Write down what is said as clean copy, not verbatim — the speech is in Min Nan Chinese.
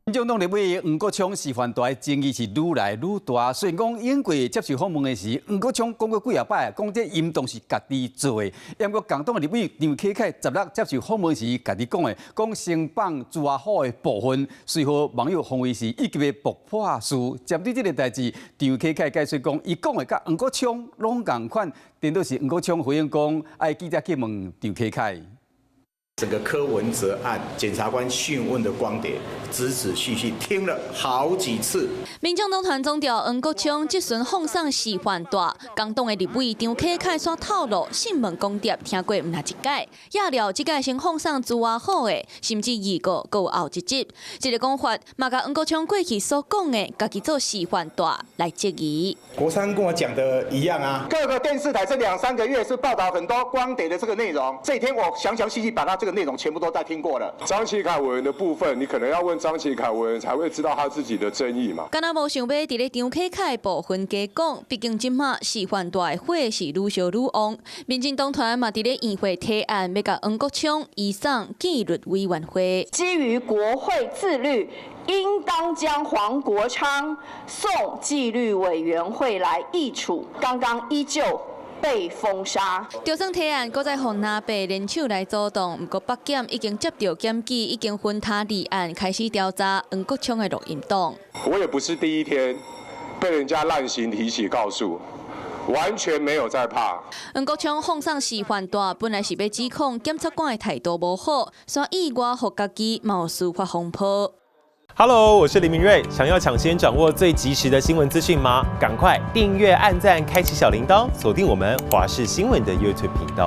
民眾黨立委黃國昌示範帶爭議是愈來愈大。雖然講英國接受訪問的時，黃國昌講過幾仔擺，講這音檔是家己做的。毋過共黨的立委張啟楷16接受訪問時，家己講的，講先放朱阿虎的部分，隨予網友封為是一級的爆破事。針對這个代誌，張啟楷解釋講，伊講的佮黃國昌攏仝款，顛倒是黃國昌回應講，愛記者去問張啟楷。整個柯文哲案，檢察官訊問的光碟，仔仔細細聽了好幾次。民眾黨團總召黃國昌質詢放送示範帶，共黨的立委張啟楷煞透露，訊問光碟聽過毋但一擺，也料這擺先放送朱阿虎的，甚至預告閣有後一集。這个講法嘛，共黃國昌過去所講的，家己做示範帶來質疑。國昌跟我講的一樣啊，各個電視台這兩三個月是報道很多光碟的這個內容，這幾天我詳詳細細把它這個內容全部都在聽過了。張啟楷委員的部分，你可能要問張啟楷委員才會知道他自己的爭議嘛。敢若無想欲佇咧張啟楷部分加講，畢竟這馬示範帶的火是愈燒愈旺。民進黨團嘛佇咧院會提案，欲共黃國昌移送紀律委員會。基於國會自律，應當將黃國昌送紀律委員會來議處。剛剛依舊被封殺。就算提案閣再予藍白聯手來阻擋，毋過北檢已經接到檢舉，已經分頭立案開始調查黃國昌的錄音檔。我也不是第一天被人家濫行提起告訴，完全沒有在怕。黃國昌放送示範帶，本來是欲指控檢察官的態度無好，煞意外予家己嘛有司法風波。 Hello，我是林明瑞。想要搶先掌握最及時的新聞資訊嗎？趕快訂閱、按讚、開啟小鈴鐺，鎖定我們華視新聞的 YouTube 頻道。